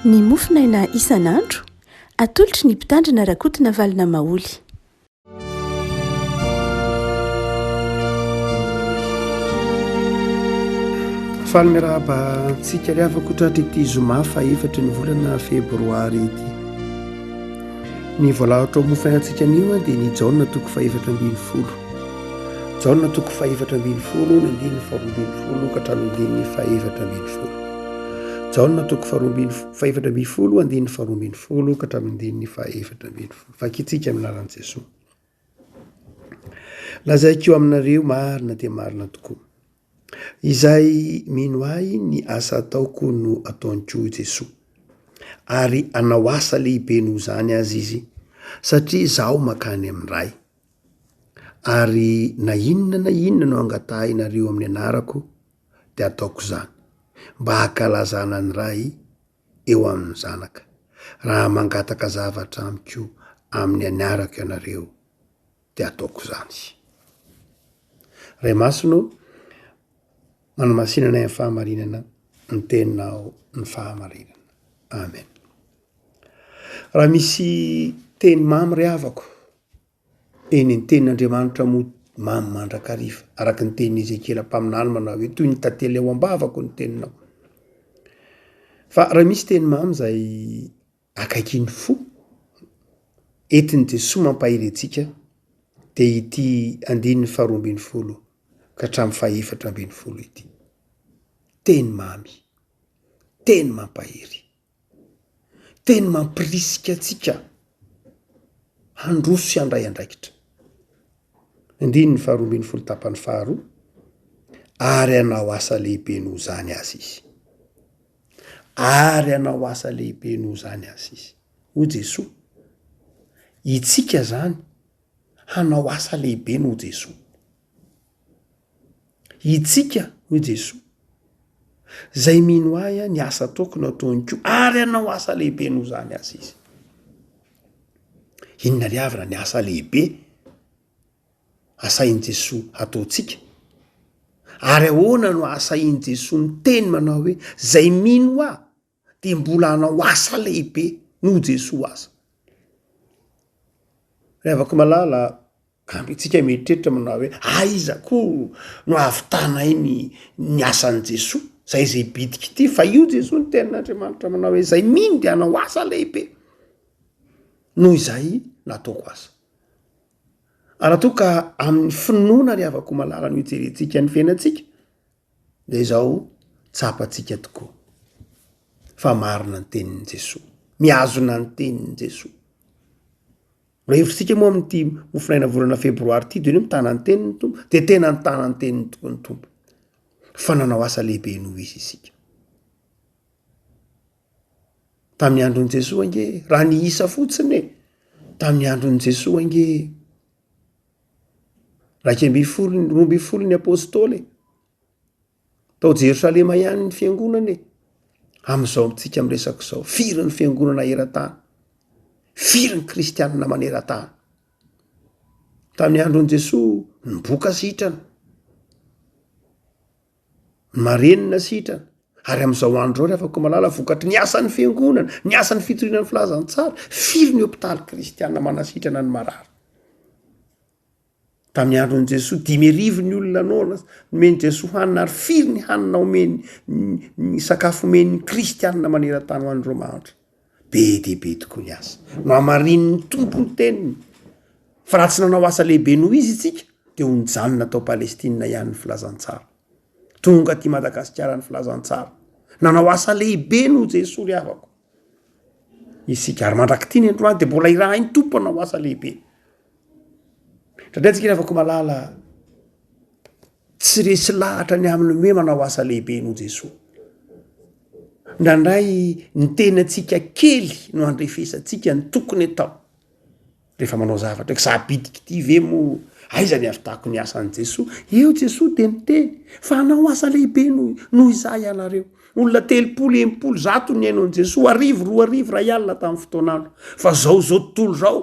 Ny mofonaina isan'andro, atolotry ny Mpitandrina Rakotonavalona Maholy. Faly miarahaba antsika ry havako tratry ity zoma fahefatry ny volana febroary ity. Ny voalahatra ho mofonainantsika anio dia ny Jaona toko fahefatra 14. Jaona toko fahefatra 14 ny andininy faharoa 12 ka hatramin'ny andininy fahefatra 14. Jaona toko faharoa fahefatra 14 andininy faharoa 12 ka hatramin'ny andininy fahefatra 14. Vakintsika amin'ny anaran'i Jesoa. Lazaiko aminareo marina dia marina tokoa, izay mino ahy ny asa ataoko no ataony koa Jesoa, ary hanao asa lehibe noho izany aza izy, satria izaho mankany amin'ny Ray. Ary na inona na inona no angatahinareo amin'ny anarako, dia ataoko izany, mba hankalazana ny Ray eo amin'ny Zanaka, raha mangataka zavatra amiko amin'ny anarako ianareo, dia ataoko izany. Ray Masina ô, manamasina anay amin'ny fahamarinana, ny teninao ny fahamarinana. Amen. Raha misy teny mamy ry havako, Eny, ny tenin'Andriamanitra moa mamy mandrakariva, araka ny tenin'i Ezekiela mpaminany manao hoe, toy ny tantely ao am-bavako ny teninao. Fa raha misy teny mamy izay akaikin'ny fo, entin'i Jesoa mampahery antsika, dia ity andininy faharoa 12 ka hatramin'ny fahefatra 12 ity. Teny mamy, teny mampahery. Teny mampirisika antsika handroso sy handray andraikitra. Andininy faharoa 12 tapany faharoa, ary hanao asa lehibe noho izany aza izy. Ary hanao asa lehibe noho izany aza izy. Hoy Jesoa, itsika zany hanao asa lehibe noho Jesoa. Itsika, hoy Jesoa, zay mino ahy ny asa ataoko no ataony koa, ary hanao asa lehibe noho izany aza izy. Inona ry havana ny asa lehibe asain'i Jesoa hataontsika? Ary ahoana no asain'i Jesoa miteny manao hoe zay mino ahy dia mbola hanao asa lehibe noho Jesoa aza? Ry havako malala, Angamba isika mieritreritra manao hoe aiza koa no ahavitanay ny ny asan'i Jesoa, zay izay bitika ity, fa io Jesoa ny tenin'Andriamanitra manao hoe zay mino de hanao asa lehibe noho izay nataoko aza. Raha toa ka amin'ny finoana ry havako malala no ijerentsika ny fiainantsika de izao tsapantsika tokoa fa marina ny tenin'i Jesoa, mihazona ny tenin'i Jesoa. Raha heverintsika moa amin'ity mofonaina volana febroary ity dia ny hoe mitana ny teniny ny Tompo dia tena nitana ny teniny tokoa ny Tompo fa nanao asa lehibe noho izy isika. Tamin'ny andron'i Jesoa ange raha ny isa fotsiny e, tamin'ny andron'i Jesoa ange 11 12 ny apôstôly e. Tao Jerosalema ihany ny fiangonana e. Amin'izao amintsika miresaka izao, firy ny fiangonana eran-tany? Firy ny kristianina maneran-tany? Tamin'ny andron'i Jesoa, ny boka sitrana, ny marenina sitrana, ary amin'izao andro izao ry afaka malala vokatry ny asan'ny fiangonana, ny asan'ny fitoriana ny filazantsara, firy ny hopitaly kristianina manasitrana ny marary? Tamin'ny andron'i Jesoa, 5000 ny olona noana, nomen'i Jesoa hanina ary firy ny hanina omeny, ny sakafo omen'ny kristianina maneran-tany ho an'ireo mahantra. Be dia be tokoa ny asa. Nohamarinin'ny Tompo ny teniny. Fa raha tsy nanao asa lehibe noho izy isika, dia ho nijanona tao Palestina ihany ny filazantsara. Tonga aty Madagasikara ny filazantsara. Nanao asa lehibe noho Jesoa ry havako. Isika ary mandrak'ity ny androany dia mbola irahin'ny Tompo hanao asa lehibe. Indraindray tsika ry havako malala tsy resy lahatra ny amin'ny hoe manao asa lehibe noho Jesoa. Indraindray ny tenantsika kely no andrefesantsika ny tokony atao rehefa manao zavatra hoe za bitika ity ve moa aiza ny ahavitako ny asan'i Jesoa? Eo Jesoa dia niteny fa hanao asa lehibe noho noho izaho ianareo. Olona 30, 60, 100 nihaino an'i Jesoa, arivo, 2000, 1000 tamin'ny fotoan'andro. Fa zao zao tontolo zao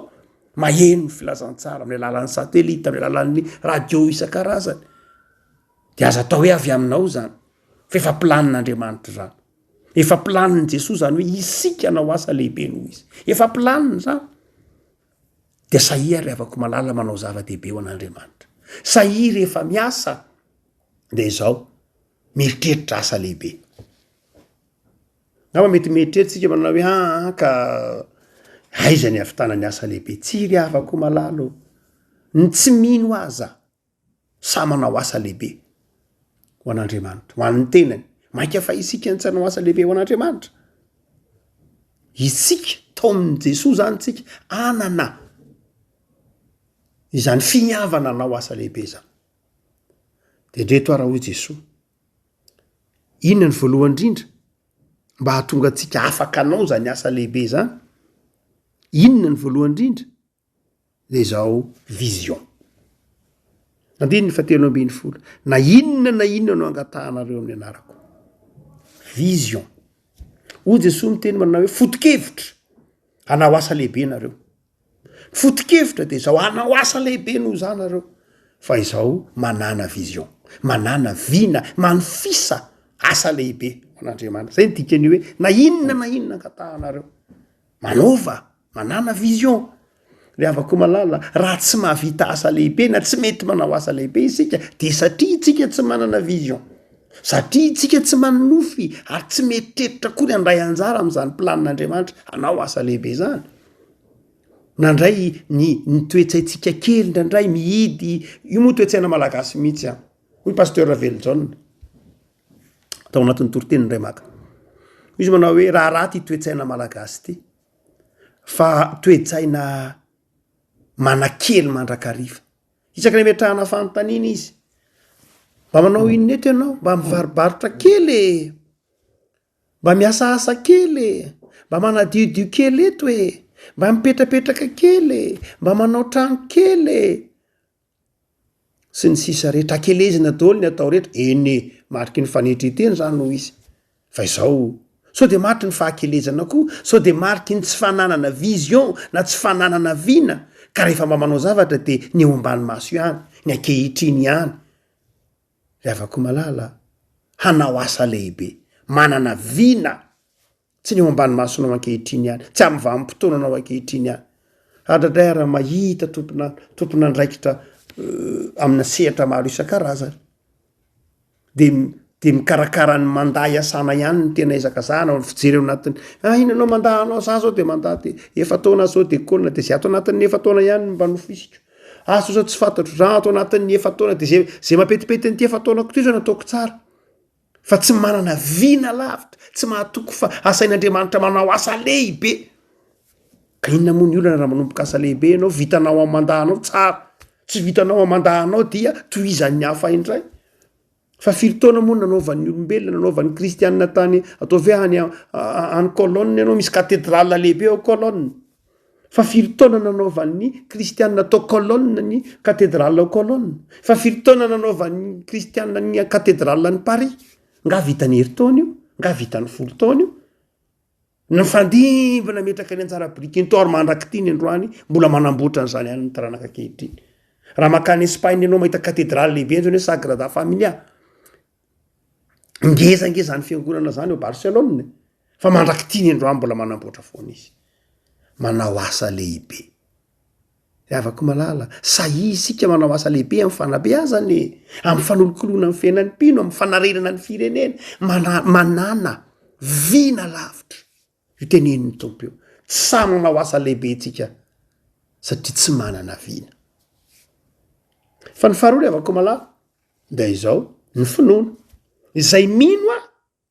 Maheno ny filazantsara amin'ny alalan'ny satelita, amin'ny alalan'ny radio isan-karazany. Dia aza atao hoe avy aminao izany, fa efa planin'Andriamanitra izany. Efa planin'i Jesoa izany hoe isika hanao asa lehibe noho izy. Efa planiny izany. Dia sahia ry havako malala manao zava-dehibe ho an'Andriamanitra. Sahia rehefa miasa dia izao, mieritreritra asa lehibe. Angamba mety mieritreritra isika manao hoe aa ka aiza ny hahavitana ny asa lehibe. Tsia ry havako malala ô, ny tsy mino aza samy manao asa lehibe ho an'Andriamanitra, ho an'ny tenany. Mainka fa isika no tsy hanao asa lehibe ho an'Andriamanitra. Isika, taomin'i Jesoa zany tsika, hanana izany finiavana hanao asa lehibe izany. De ndreto ara hoy Jesoa, inona ny voalohany indrindra mba hahatonga antsika afaka hanao izany asa lehibe izany? Inona ny voalohany indrindra? de izao vision. Andininy fahatelo ambin'ny folo, na inona na inona no angatahanareo amin'ny anarako. Vision. Hoy Jesoa miteny manao hoe foto-kevitra, hanao asa lehibe nareo. Foto-kevitra de izao, hanao asa lehibe noho za nareo. Fa izao manàna vision, manàna vina, manofisa asa lehibe ho an'Andriamanitra. Zay ny dikan'io hoe na inona na inona angatahanareo. Manaova, manàna vision. Ry havako malala, raha tsy mahavita asa lehibe na tsy mety manao asa lehibe isika dia satria isika tsy manana vision. Satria isika tsy manonofy ary tsy mieritreritra akory handray anjara amin'izany planin'Andriamanitra hanao asa lehibe izany. Nandray ny ny toe-tsaintsika kely indraindray mihidy, io moa toe-tsaina malagasy mihitsy an, hoy Pasteur Ravelojaona. tao anatin'ny toriteny indray maka. Izy manao hoe raharaha ty toe-tsaina malagasy ty fa toe-tsaina manakely mandrakariva. Isaky ny ametrahana fanontaniana izy, mba manao inona eto ianao? Mba mivarobarotra kely e! Mba miasaasa kely e! Mba manadiodio kely eto e! Mba mipetrapetraka kely e! Mba manao trano kely e! sy ny sisa rehetra, akelezina daholo ny atao rehetra, eny e, mariky ny fanetren-tena izany hoy izy, fa izao, sao dia mariky ny fahakelezana koa, sao dia mariky ny tsy fananana vision na tsy fananana vina, ka rehefa mba manao zavatra dia ny eo ambany maso ihany, ny ankehitriny ihany, ry havako malala, hanao asa lehibe, manana vina. Tsy ny eo ambany masonao ankehitriny ihany, tsy amin'ny vanim-potoananao ankehitriny ihany. Ary indraindray ary mahita tompona tompon'andraikitra amina sehatra maro isan-karazany. De de mikarakara ny mandat iasana ihany no tena ezakazahana, ny fijery ao anatin'ny, ah inona anao mandat anao, za zao de mandat de efa-taona zao de kôna de zay ato anatin'ny efa-taona ihany no mba nofisiko. Asa zao tsy fantatro, za ato anatin'ny efa-taona de zay zay mampetipety an'ity efa-taonako ty zao no ataoko tsara. Fa tsy manana vina lavitra, tsy mahatoky fa asain'Andriamanitra manao asa lehibe. Ka inona moa ny olana raha manomboka asa lehibe ianao, vitanao amin'ny mandat-nao tsara, tsy vitanao amin'ny mandat-nao dia tohizan'ny hafa indray. Fa firy taona moa nanaovan'ny olombelona, nanaovan'ny kristianina tany, ataovy hoe any any Colonne ianao, misy katedrala lehibe ao Colonne. Fa firy taona nanaovan'ny kristianina tao Colonne ny katedrala ao Colonne? Fa firy taona nanaovan'ny kristianina ny katedrala any Paris? Nga vitan'ny herintaona io? Nga vitan'ny 10 taona io? Nifandimby nametraka ny anjara birikiny tao ary mandrak'ity ny androany mbola manamboatra an'izany ihany ny taranaka ankehitriny. Raha mankany Espagne ianao mahita katedraly lehibe antsoina hoe Sagrada Familia. Ngeza ange zany fiangonana zany ao Barcelone e. Fa mandrak'ity ny androany mbola manamboatra foana izy. Manao asa lehibe. Ry havako malala, sahia isika manao asa lehibe amin'ny fanabeazana e, amin'ny fanolokoloana ny fiainan'ny mpino, amin'ny fanarenana ny firenena. Mana- manàna vina lavitra. Io tenenin'ny Tompo io. Tsy sahy manao asa lehibe isika satria tsy manana vina. Fa ny faharoa ry havako malala, Dia izao, ny finoana. Izay mino ahy,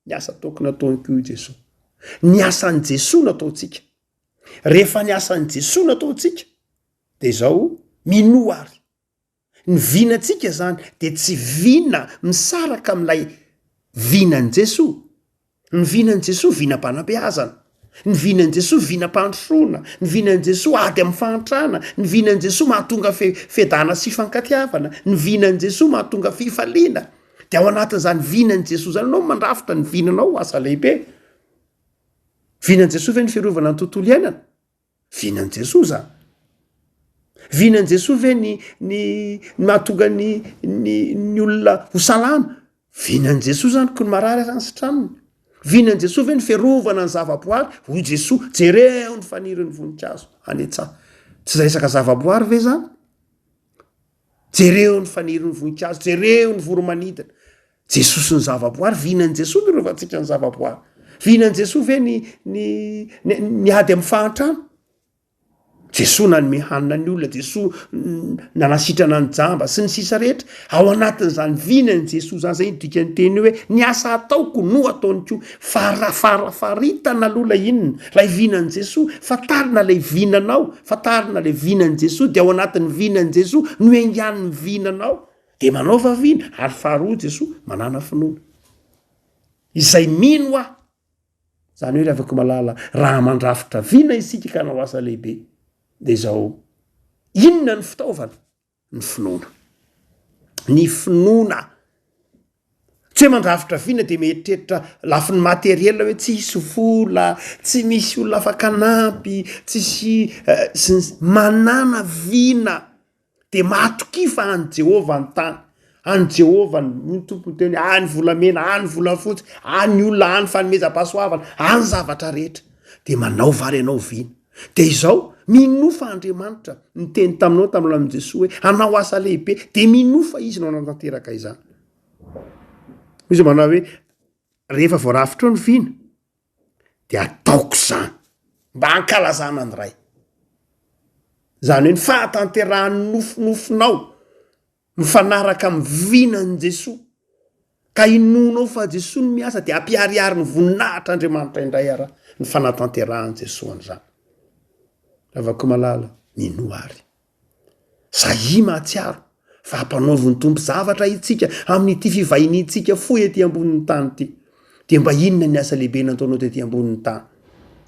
ny asa ataoko nataony koa i Jesoa. Ny asan'i Jesoa no ataontsika. Rehefa ny asan'i Jesoa no ataontsika, dia izao, minoa ary. Ny vinantsika izany dia tsy vina misaraka amin'ilay vinan'i Jesoa. Ny vinan'i Jesoa vinam-panabeazana, ny vinan'i Jesoa vinam-pandrosoana, ny vinan'i Jesoa ady amin'ny fahantrana, ny vinan'i Jesoa mahatonga fe- fiadana sy fifankatiavana, ny vinan'i Jesoa mahatonga fifaliana. De ao anatin'izany vinan'i Jesoa zany ianao mandrafitra ny vinanao ho asa lehibe. Vinan'i Jesoa ve ny fiarovana ny tontolo iainana? Vinan'i Jesoa zany. Vinan'i Jesoa ve ny ny ny mahatonga ny ny ny olona ho salama? Vinan'i Jesoa zany ko ny marary aza ny sitraniny. Vinan'i Jesoa ve ny fiarovana ny zavaboary? Hoy Jesoa, jereo ny fanirin'ny voninkazo any an-tsaha. Tsy resaka zavaboary ve zany? Jereo ny fanirin'ny voninkazo, jereo ny voro-manidina. Jesoa sy ny zavaboary, vinan'i Jesoa ny irovantsika ny zavaboary. Vinan'i Jesoa ve ny ny ny ady amin'ny fahantrana? Jesoa nanome hanina ny olona, Jesoa nanasitrana ny jamba sy ny sisa rehetra. Ao anatin'izany vinan'i Jesoa izany, izay ny dikan'ny teny hoe ny asa ataoko no ataony koa. Fara, fara, faritana aloha ilay inona, ilay vinan'i Jesoa, fantarina ilay vinanao, fantarina ilay vinan'i Jesoa, dia ao anatin'ny vinan'i Jesoa no iangan'ny vinanao. Dia manaova vina, ary faharoa Jesoa, manàna finoana. Izay mino ahy. Izany hoe ry havako malala, raha mandrafitra vina isika ka hanao asa lehibe, dia izao, inona ny fitaovana? Ny finoana. Ny finoana. Tsy hoe mandrafitra vina dia mieritreritra lafiny matériel hoe tsisy vola, tsy misy olona afaka hanampy, tsisy eh, sy ny manana vina. Dia matokia fa an'i Jehovah ny tany, an'i Jehovah ny, hoy ny Tompo niteny hoe, any volamena, any volafotsy, any olona, any fanomezam-pahasoavana, any zavatra rehetra. Dia manaova ary ianao vina. Dia izao, minoa fa Andriamanitra niteny taminao tamin'ny alalan'i Jesoa hoe, hanao asa lehibe, dia minoa fa Izy no hanatanteraka izany. Hoy izy manao hoe, rehefa voarafitrao ny vina, dia ataoko izany mba hankalazana ny Ray. Izany hoe ny fahatanterahan'ny nofinofinao mifanaraka amin'ny vinan'i Jesoa ka inoanao fa Jesoa no miasa dia ampiharihary ny voninahitr'Andriamanitra indray ara ny fanatanterahan'i Jesoa an'izany. Ravakomalala, minoa ary. Sahia mahatsiaro fa ampanaovin'ny Tompo zavatra itsika amin'ity fivahiniantsika fohy ety ambonin'ny tany ity. Dia mba inona ny asa lehibe nataonao tety ambonin'ny tany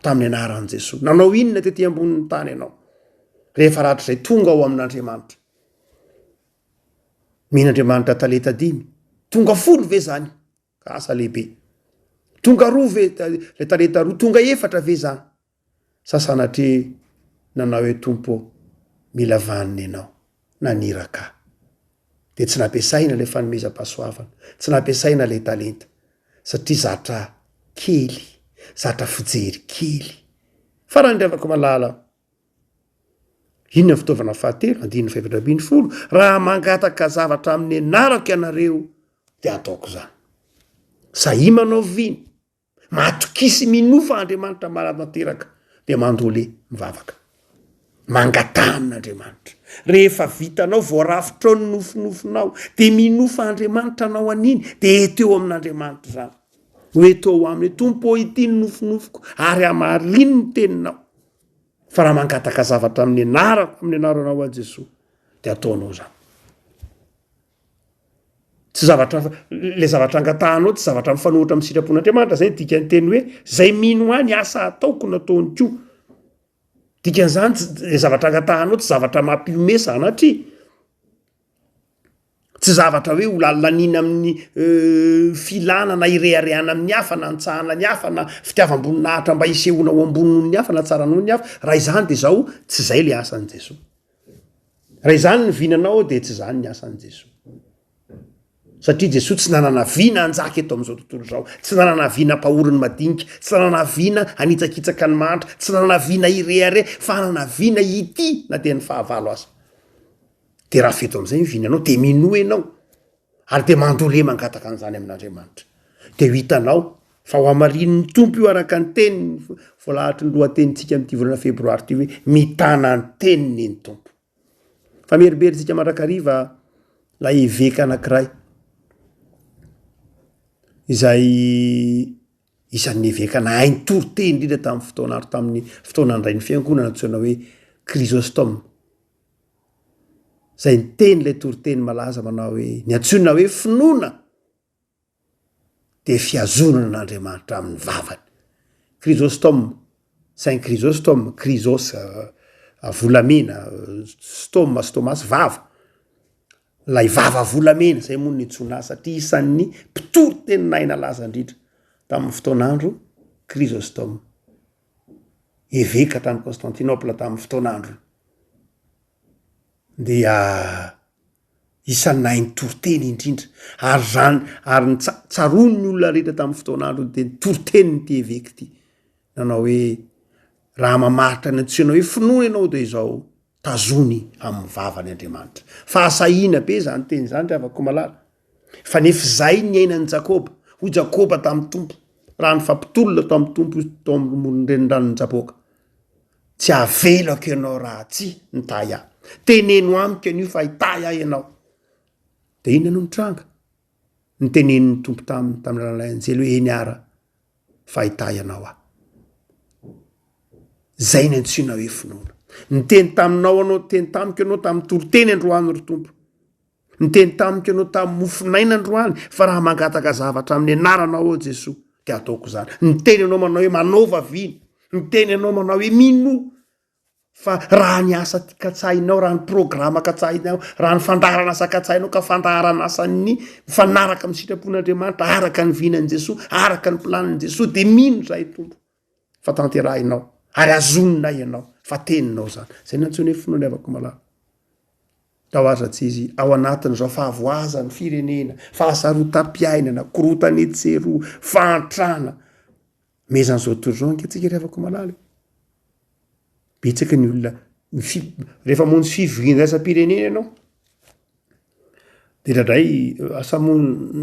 tamin'ny anaran'i Jesoa? Nanao inona tety ambonin'ny tany ianao rehefa rahatrizay tonga ao amin'Andriamanitra? Omen'Andriamanitra talenta dimy, tonga folo ve zany? Ka asa lehibe. Tonga roa ve ilay talenta roa? Tonga efatra ve zany? Sa sanatria nanao hoe Tompo ô, mila vanona Ianao, naniraka ahy. Dia tsy nampiasaina ilay fanomezam-pahasoavana, tsy nampiasaina ilay talenta, satria zatra kely, zatra fijery kely. Fa raha ny ravako malala, inona ny fitaovana fahatelo, andininy fahefatra ambinifolo, raha mangataka zavatra amin'ny anarako ianareo, dia hataoko izany. Sahia manao vina. Matokia sy minoa fa Andriamanitra manatanteraka dia mandole mivavaka. Mangataha amin'Andriamanitra. Rehefa vitanao, voarafitrao ny nofinofinao, dia minoa fa Andriamanitra hanao an'iny, dia eto eo amin'Andriamanitra izany. Ho eto ao aminy hoe, Tompo ô, ity ny nofinofiko, ary hamarino ny teninao. Fa raha mangataka zavatra amin'ny anarako, amin'ny anaranao aho Jesoa, dia ataonao izany. Tsy zavatra, le zavatra angatahanao tsy zavatra mifanohitra amin'ny sitrapon'Andriamanitra, zay ny dikan'ny teny hoe zay mino ahy ny asa ataoko no ataony koa. Dikan'izany tsy le zavatra angatahanao tsy zavatra mampihomehy sanatria, tsy zavatra hoe ho lanilanina amin'ny filana na ireharehana amin'ny hafa na antsahana ny hafa na fitiavam-boninahitra mba hisehoana ho ambony noho ny hafa na tsara noho ny hafa, raha izany de zao tsy zay le asan'i Jesoa. Raha izany ny vinanao dia tsy izany ny asan'i Jesoa. Satria Jesoa tsy nanana vina hanjaka eto amin'izao tontolo izao, tsy nanana vina hampahory ny madinika, tsy nanana vina hanitsakitsaka ny mahantra, tsy nanana vina hirehareha, fa nanana vina hitia na dia ny fahavalo aza. Dia raha fito amin'izay ny vinanao dia minoa ianao ary dia mandole mangataka an'izany amin'Andriamanitra. Dia ho hitanao fa ho hamarinin'ny Tompo io araka ny teniny voalahatry ny lohatenintsika amin'ity volana febroary ity hoe mitana ny teniny ny Tompo. Fa mierimberitsika mandrakariva ilay eveka anankiray izay isan'ny eveka nahay nitory teny indrindra tamin'ny fotoana ary tamin'ny fotoana nandray ny fiangonana antsoina hoe Chrysostome. Izay niteny ilay toriteny malaza manao hoe ny antsoina hoe finoana dia fihazonana an'Andriamanitra amin'ny vavany. Chrysostome, Saint Chrysostome, Chrysos, volamena, stoma, stomas, vava. Ilay vava volamena, izay moa no niantsoana azy satria isan'ny mpitory teny nahay nalaza indrindra tamin'ny fotoan'andro Chrysostome. Eveka tany Constantinople tamin'ny fotoan'androny. Dia. Isan'ny nahay nitoriteny indrindra. Ary izany, ary ny tsa- tsaroan'ny olona rehetra tamin'ny fotoan'androny dia nitoriteny ity eveka ity. Nanao hoe, raha mamaritra ny antsoina hoe finoana ianao dia izao, tazony amin'ny vavany Andriamanitra. Fahasahiana be izany teny izany ry havako malala. Fa nefa izay niainan'i Jakoba. Hoy Jakoba tamin'ny Tompo, raha nifampitolona tamin'ny Tompo izy tao amin'ny moron'ny reniranon'i Jaboka. Tsy avelako ianao raha tsy nitahy ahy. Teneno amiko anio fa hitahy ahy ianao. Dia inona no nitranga? Nitenenin'ny Tompo taminy tamin'ny alalan'ilay anjely hoe eny ara fa hitahy anao aho. Izay ny antsoina hoe finoana. Niteny taminao anao, niteny tamiko ianao tamin'ny toriteny androany ry Tompo. Niteny tamiko ianao tamin'ny mofon'aina androany fa raha mangataka zavatra amin'ny anaranao aho Jesoa dia ataoko izany. Niteny ianao manao hoe manaova vina. Niteny ianao manao hoe minoa fa raha ny asa katsahinao, raha ny programa katsahinao, raha ny fandaharan'asa katsahinao ka fandaharan'asan'ny mifanaraka amin'ny sitrapon'Andriamanitra araka ny vinan'i Jesoa, araka ny planin'i Jesoa dia mino izahay Tompo fa tanterahinao ary azoninay ianao fa teninao izany. Izay no antsoina hoe finoana havako malala. Tao aza tsy izy ao anatin'izao fahavoazan'ny firenena, fahasarotam-piainana, korontana etsy sy eroa, fahantrana. Mezan'izao tontolo izao ange tsika ry havako malala e. Betsaka ny olona mifi- rehefa hamonjy fivoriana iraisam-pirenena ianao, de indraindray asa moa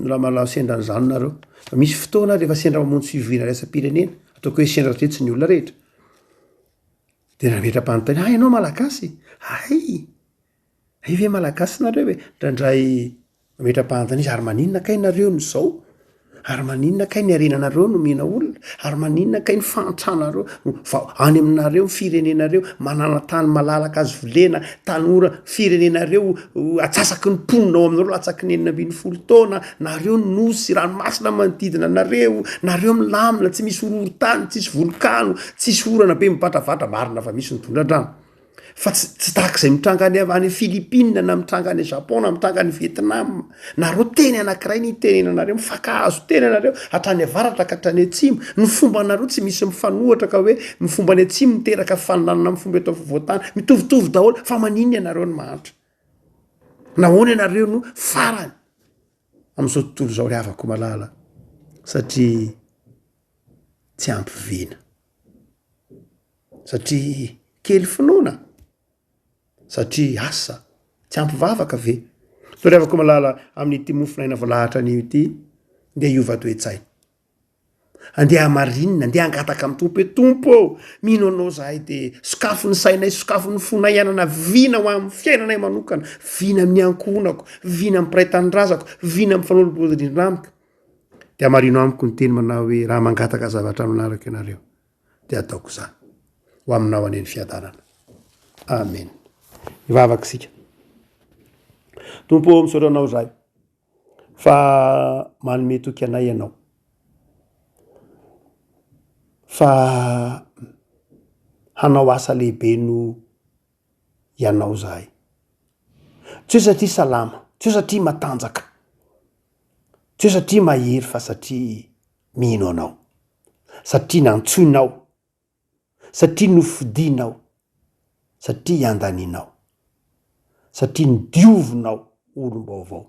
raha mahalala sendra an'izany nareo, fa misy fotoana rehefa sendra mamonjy fivoriana iraisam-pirenena, ataoko hoe sendra satria tsy ny olona rehetra, De nametra-panontaniana, ah ianao malagasy? Hay! Hay ve malagasy nareo e? Indraindray mametra-panontaniana izy, ary maninona kay nareo no zao? Ary maninona kay ny harenanareo no omena olona? Ary maninona kay ny fahantranareo no vao any aminareo ny firenenareo manana tany malalaka azo volena, tanora firenenareo atsasaky ny mponina ao aminareo latsaky ny 16 taona, nareo nosy ranomasina manodidina anareo, nareo milamina tsy misy horohorontany, tsisy volokano, Tsisy orana be mivatravatra, marina fa misy ny tondra-drano, fa tsy tsy tahaka izay mitranga any any Philippines na mitranga any Japon na mitranga any Vietnam, nareo teny anakiray ny itenenanareo, mifankahazo teny anareo hatrany avaratra ka hatrany atsimo, ny fombanareo tsy misy mifanohatra ka hoe ny fomba any atsimo miteraka fanolanana amin'ny fomba eto afovoantany, mitovitovy daholo, fa maninona ianareo no mahantra? Nahoana ianareo no farany amin'izao tontolo izao ry havako malala? Satria tsy ampy vina satria kely finoana, satria asa tsy ampy vavaka ve? Tondravako malala amin'ity mofon'aina voalahatra anio ity, ndeha hiova toe-tsaina, andeha hamarinina, andeha hangataka amin'ny Tompo hoe Tompo ô, mino anao zahay de sokafy ny sainay, sokafy ny fonay hanana vina ho amin'ny fiainanay manokana, vina amin'ny ankohonako, vina amin'ny mpiray tanindrazako, vina amin'ny fanolobodirindrina amiko. De hamarino amiko ny teny manao hoe raha mangataka zavatra aminarako ianareo de ataoko izany. Ho aminao anie ny fiadanana. Amen. Hivavaka isika. Tompo ô, misaotra anao izahay fa manome toky anay ianao. Fa hanao asa lehibe no ianao izahay. Tsy hoe satria salama, tsy hoe satria matanjaka, Tsy hoe satria mahery fa satria mino anao, satria nantsoinao, satria nofidinao, satria iandaninao, satria nodiovinao ho olom-baovao.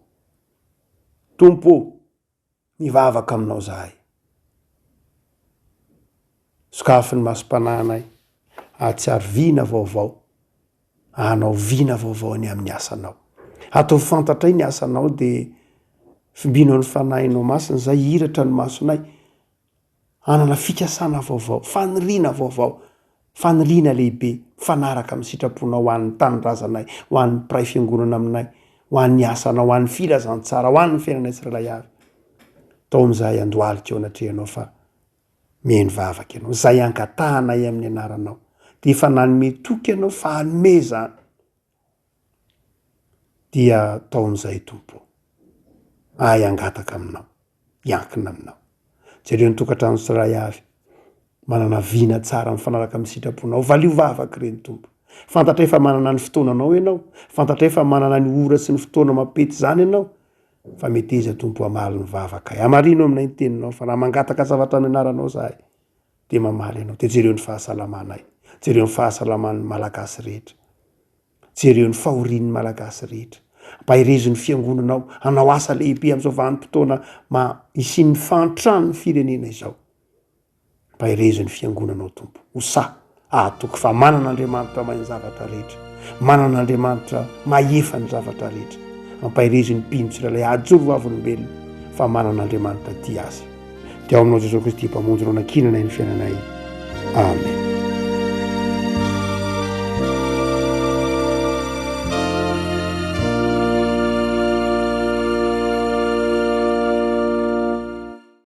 Tompo ô, mivavaka aminao zahay. Sokafy ny masom-panahinay, hahatsiaro vina vaovao Hanao vina vaovao ny amin'ny asanao. Ataovy fantatray ny asanao dia fimbino ny fanahinao masina izay hihiratra ny masonay. Hanana fikasana vaovao, faniriana vaovao, faniriana lehibe mifanaraka amin'ny sitraponao ho an'ny tanindrazanay, ho an'ny mpiray fiangonana aminay, ho an'ny asanao, ho an'ny filazantsara, ho an'ny fiainanay tsirairay avy. Tao amin'izahay andohalika eo anatrehanao fa Mihaino vavaka ianao. Izay angatahanay amin'ny anaranao. Dia efa nanome toky ianao fa hanome izany. Dia tao amin'izay Tompo ô. Ahy hangataka aminao. Hiankina aminao. Jereo ny tokantrano tsirairay avy. Manana vina tsara mifanaraka amin'ny sitraponao. Valio vavaka ireny Tompo. Fantatray fa manana ny fotoananao ianao. Fantatray fa manana ny ora sy ny fotoana mampety izany ianao. Fa meteza Tompo hamaly ny vavakay. Hamarino aminay ny teninao fa raha mangataka zavatra amin'ny anaranao zahay dia mamaly ianao. Dia jereo ny fahasalamanay. Jereo ny fahasalaman'ny Malagasy rehetra. Jereo ny fahorian'ny Malagasy rehetra. Ampaherezo ny fiangonanao hanao asa lehibe amin'izao vanim-potoana ma hisian'ny fahantran'ny firenena izao. Ampaherezo ny fiangonanao Tompo. Ho sahy hahatoky fa manana Andriamanitra mahay ny zavatra rehetra. Manana Andriamanitra mahefa ny zavatra rehetra. Ampaherezo ny mpino tsirairay hahajoro vavolombelona fa manana Andriamanitra tia azy. Dia ao aminao Jesoa Kristy Mpamonjy no anankinanay ny fiainanay. Amen.